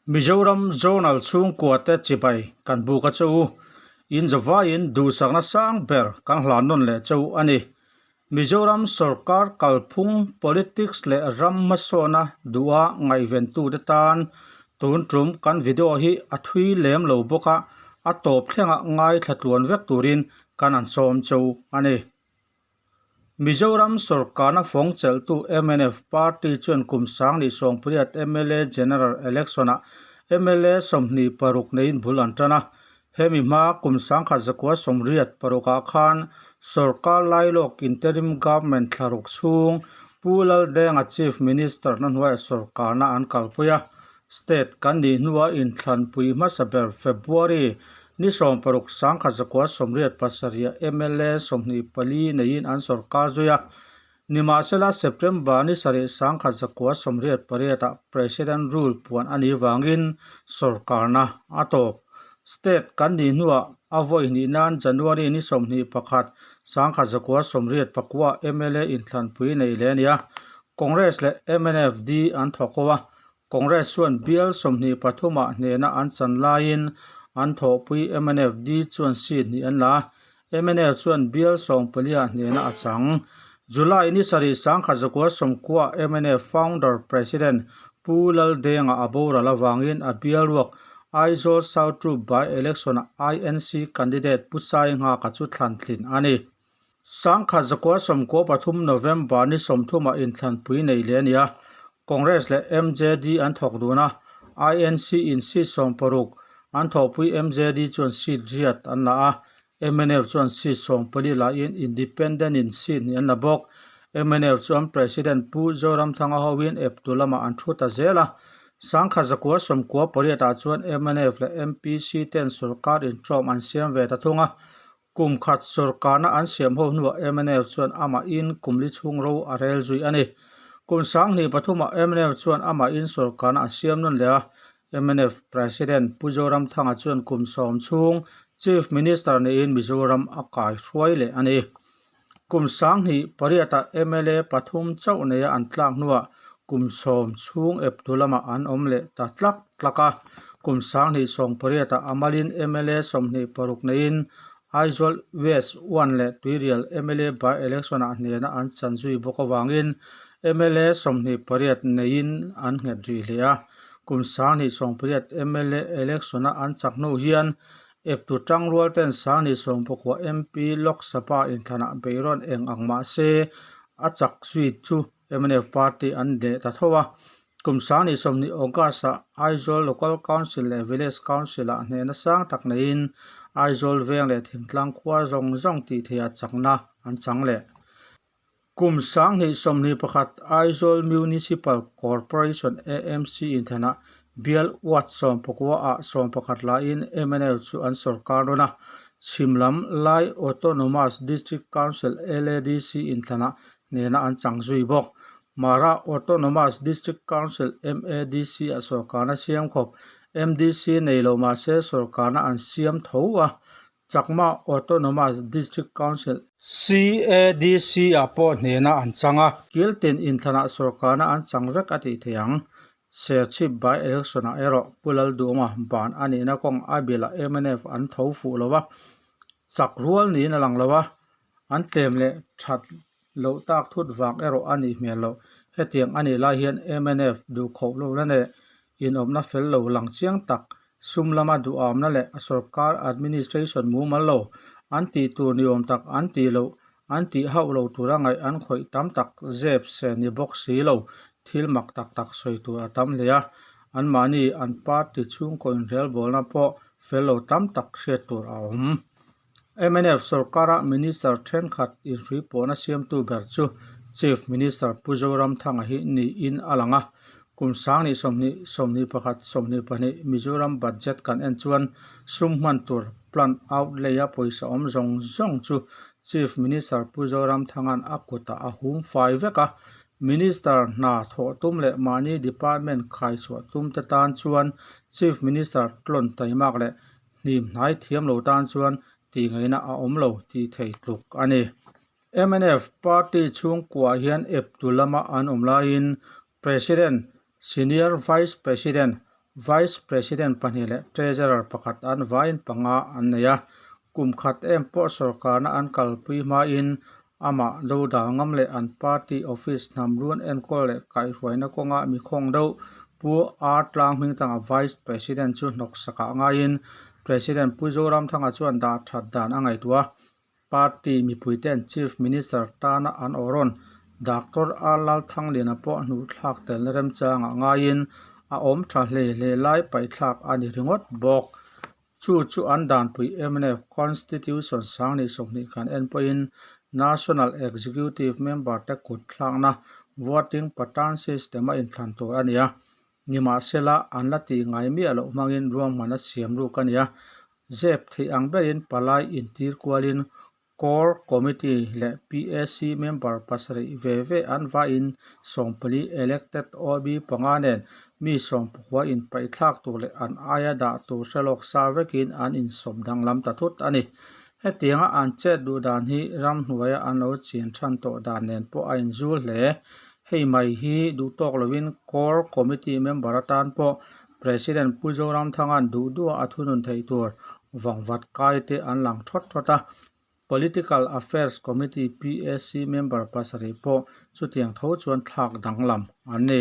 Mizoram Journal chhungkuate chibai kan buk a che u. In zavaiin duhsakna sang ber kan hlan nawn leh che u a ni. Mizoram sorkar kalphung politics leh ram hmasawna duha ngaihventute tan tun tum kan video hi a thui lem lo bawk a, a tawp thlenga ngaithla tluan vek turin kan han sawm che u a ni. Mizoram sorkarna fawng chelhtu mnf party chuan kum sangni sawmpariat mla General Election-ah mla 26 neiin bul an tan a. Hemi hma kum sangkhat zakua sawmriat parukah khan sorkar lailawk Interim Government thlaruk chhung Pu Laldenga Chief Minister na hnuaiah sorkarna an kalpui a. State kan nih hnua inthlanpui hmasa ber February ni 16 sangkhat zakua sawmriat pasarih mla 24 neiin an sorkar zui a. Nimahsela September ni sarih sangkhat zakua sawmriat pariatah President Rule puan a nih vangin sorkarna a tawp. State kan nih hnuah a vawi hnih nan January ni 21 sangkhat zakua sawmriat pakua mla inthlanpui nei leh a ni a. Congress leh mnf D an thawk ho a, Congress chuan bial 23 ah hnehna an chan laiin an thawhpui mnf D chuan seat hnih an la a, mnf chuan bial 14 ah hnehna a chang. July ni sarih sangkhat zakua sawmkua mnf founder president Pu Laldenga a boral avangin a bial ruak Aizawl South Troop by election ah INC candidate Pu Sainghaka chu thlan tlin a ni. Sangkhat zakua sawmkua pathum November ni sawmthumah inthlanpui nei leh a ni a, Congress leh MJD an thawk dun a, INC in seat 60 an thawhpui MJD chuan seat riat an la a, mnf chuan seat 14 lahin Independent in seat hnih an la bawk. Mnf chuan President Pu Zoramthanga hoin eptu lamah an thu ta zel a, sangkhat zakua sawmkua pariatah chuan mnf leh MPC ten sorkar intawm an siam ve ta thung a, Kum khat sorkarna an siam ho hnuah mnf chuan amahin kum li chhung ro a rel zui a ni. Kum sanghnih pathumah mnf chuan amahin sorkarna a siam nawn leh a, mnf President Pu Zoramthanga chuan kum 10 chhung Chief Minister niin Mizoram a kai hruai leh a ni. Kum sanghnih pariatah mla pathum chauh neia an tlak hnuah kum 10 chhung eptu lamah an awm leh ta tlak tlak a. Kum sanghnih sawm pariatah a malin mla 26 neiin Aizawl West 1 leh Tuirial mla by election-ah hnehna an chan zui bawk avangin mla 28 neiin an nghet rih hle a. Kum sanghnih sawm pariat mla election-a an chak hnu hian Eptu tangrual ten sangni sawmpakua MP Lok Sabha inthlanah beihrawn eng ang mah se a chak zui chu mnf party an leh ta tho a. Kum sangni sawmhnih August-ah Aizawl Local Council leh Village Council-ah hnehna sang tak neiin Aizawl veng leh thingtlang khua zawng zawng tih theiha chakna an chang leh. Kum sanghnih sawmhnih pakhat Aizawl Municipal Corporation, AMC, inthlanah bial ward sawmpakua ah sawmpakhat laiin mnf chu an sorkar dawn a. Chhim lam Lai Autonomous District Council, LADC, inthlanah hnehna an chang zui bawk. Mara Autonomous District Council, MADC, ah sorkarna siam khawp MDC nei lo mahse sorkarna an siam tho a. Chakma Autonomous District Council, CADC, ah pawh hnehna an chang a. Kiltin inthlanah sorkarna an chang vek a tih theih ang. Serchhip by election ah erawh Pu Lalduhawma ban a nihna kawng a bilah mnf an tho fuh lo a, chak rual niin a lang lo a, an tlem leh that loh tak thut vang erawh a nih hmel loh. Hetiang a nih lai hian mnf duhkhawh lohna leh inawmna fel lo lang chiang tak, sum lama duhamna leh a sorkar administration mumal lo, an tih tur ni awm tak an tih loh, an tih hauh lo tura ngaih an khawih tam tak zep se ni bawk si lo, thil mak tak tak sawi tur a tam hle a. Anmahni an party chhungkaw inrelbawlna pawh fel lo tam tak hriat tur a awm. Mnf sorkara Minister thenkhat inhrui pawhna siamtu ber chu Chief Minister Pu Zoramthanga hi niin a lang a. Kum sangni sawmhnih, sawmhnih pakhat, sawmhnih pahnih Mizoram budget kan en chuan sum hman tur plan outlay a pawisa awm zawng zawng chu Chief Minister Pu Zoramthanga'n a kutah a hum fai vek a. Minister hna thawh tum leh mahni department khaichhuah tum te tan chuan Chief Minister tlawn taimak leh hnim hnai thiam lo tan chuan tih ngaihna a awm lo tih thei tluk a ni. Mnf party chhungkuah hian eptu lama an awm laiin President, Senior Vice President, Vice President pahnih leh Treasurer pakhat an vaiin panga an nei a. Kum khat em pawh sorkarna an kalpui hmain amah dodal ngam leh an party office hnam run enkawl leh kaihhruaina kawnga mi khawng deuh Pu R Tlanghmingthanga Vice President chu hnawksakah ngaiin President Pu Zoramthanga chuan dah that dan a ngaihtuah a. Party mipuite'n Chief Minister tana an awrawn Doctor R Lalthangliana pawh hnuhthlak telna remchangah ngaiin a awm tha hle hle lai paihthlak a ni ringawt bawk. Chu chu an danpui mnf Constitution sanghnih 20 kan en pawhin National Executive Member te kut thlakna Voting Pattern System a inthlan tur a ni a. Nimahsela, an la tih ngai miah loh hmangin ruahman a siam ruk a ni a. Zep theih ang berin palai intir kualin Core Committee leh PAC member pasarih ve ve an vaiin 14 elected OB panga nen mi 19 inpaihthlak tur leh an aia dah tur hre lawk sa vekin an insawp danglam ta thut a ni. Hetianga an chet duh dan hi ramhnuaia an lo chian than tawh dan nen pawh a inzul hle. Hei mai hi duhtawk lovin Core Committee member atan pawh President Pu Zoramthanga'n duh duha a thunun theih tur vangvat kai te an lang thawt thawt a. Political Affairs Committee, PAC, member pasarih pawh chutiang tho chuan thlak danglam an ni.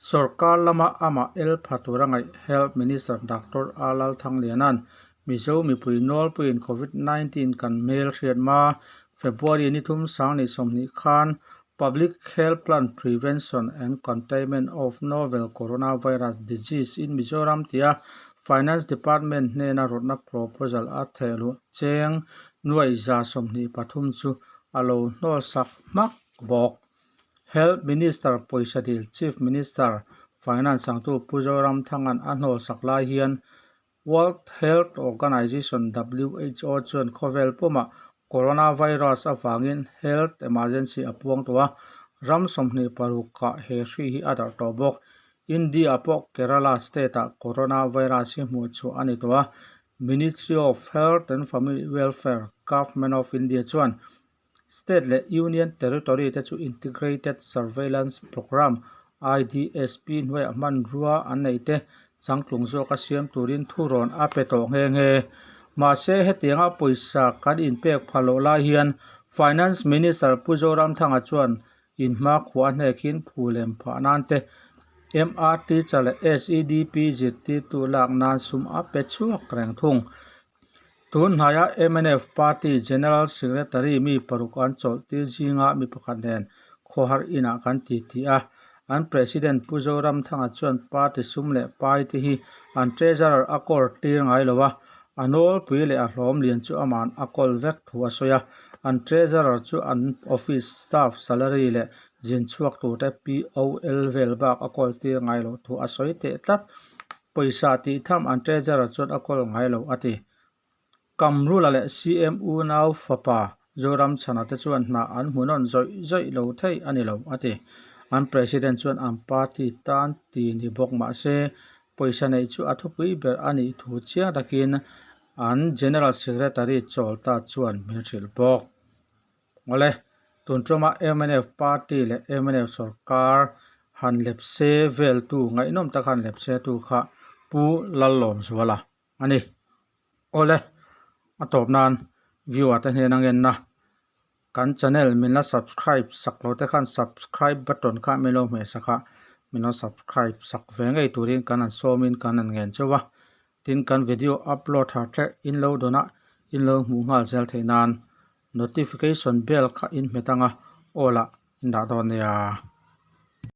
Sorkar lama amah el pha tura ngaih Health Minister Doctor A Lalthangliana'n Mizo mipui nawlpuiin Covid 19 kan hmel hriat hma February ni thum sanghnih 20 khan Public Health Plan Prevention and Containment of Novel Coronavirus Disease in Mizoram tia Finance Department hnena rawtna proposal a thehluh cheng nuaih 123 chu a lo hnawlsak hmak bawk. Health Minister pawisa dil Chief Minister Finance changtu Pu Zoramthanga'n a hnawlsak lai hian World Health Organization, who, chuan khawvel pumah coronavirus avangin health emergency a puang tawh a, ram 26 ah he hri hi a darh tawh bawk. India pawh Kerala state-ah coronavirus hi hmuh chhuah a ni tawh a, Ministry of Health and Family Welfare, Government of India chuan State leh Union Territory te chu Integrated Surveillance Programme, IDSP, hnuaiah hmanrua an neih te changtlung zawka siam turin thurawn a pe tawh nghe nghe. Mahse, hetianga pawisa kan inpek phah loh lai hian Finance Minister Pu Zoramthanga chuan inhmakhua a hnekin phulem phah nan te MR Teacher leh SEDP zirtirtu lak nan sum a pe chhuak reng thung. Tun hnaia mnf Party General Secretary mi paruk an chawlh tir zinga mi pakhat nen khawhar inah kan ti ti a. An President Pu Zoramthanga chuan party sum leh pai te hi an Treasurer a kawl tir ngai lo a, a nawlpui leh a hlawm lian chu ama'n a kawl vek thu a sawi a. An Treasurer chu an office staff salary leh zin chhuak turte POL vel bak a kawl tir ngai loh thu a sawi teh tlat. Pawisa tih tham an Treasurer chuan a kawl ngai lo a ti. Kamrula leh CM unau fapa Zoramchhana te chuan hna an hmu nawn zawih zawih lo thei a ni lo a ti. An President chuan an party tan ti ni bawk mah se pawisa neih chu a thupui ber a nih thu chiang takin an General Secretary Chawlta chuan min hrilh bawk. Awle, tun tuma mnf party leh mnf sorkar han lepse veltu ngaihnawm tak han lepse tu kha Pu Lallawmzuala a ni. Awle, a tawp nan viewer te hnena ngenna kan channel min la subscribe sak lo te khan subscribe button kha min lo hmeh sak a, min lo subscribe sak ve ngei turin kan han sawmin kan han ngen chauh a. Tin, kan video upload har thleh in lo dawn a, in lo hmuh nghal zel theih nan Notification bell kha in hmet anga aw lah in dah dawn nia.